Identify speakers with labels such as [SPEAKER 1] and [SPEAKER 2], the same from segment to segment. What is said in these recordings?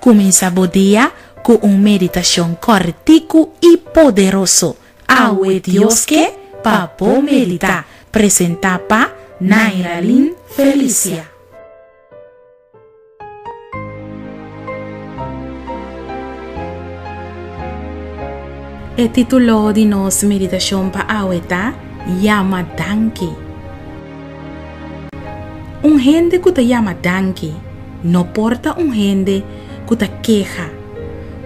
[SPEAKER 1] Kuminsá bo dia ku un meditashon kòrtiku i poderoso. Awe Dios ke pa bo meditá. Presentá pa Nairalyn Felicia. E título di nos meditashon pa awe ta Yama Danki. Un hende ku ta yama danki no por ta un hende ku ta keha.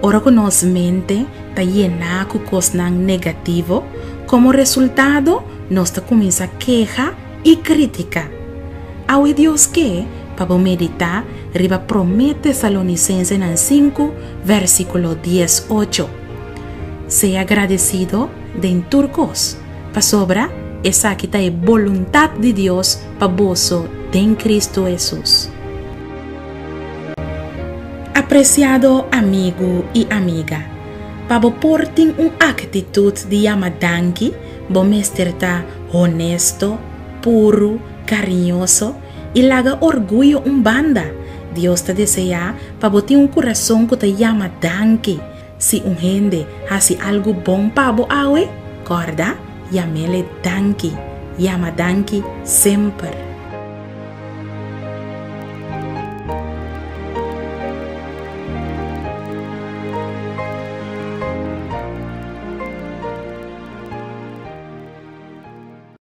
[SPEAKER 1] Ora ku nos mente ta yená ku kosnan negativo, komo resultado nos ta kuminsá keha i kritiká. Awe Dios ke pa bo meditá riba Promé Tesalonisensenan sinku, versíkulo diesocho. Sea gradesido den tur kos, pasobra esaki ta e boluntat di Dios pa boso den Kristu Hesus. Apresiado amigu i amiga, pa bo por tin un aktitut di yama danki, bo mester ta honesto, puru, kariñoso i laga orguyo un banda. Dios ta deseá pa bo tin un kurason ku ta yama danki. Si un hende hasi algu bon pa bo awe, kòrda yam'el e danki. Yama danki semper.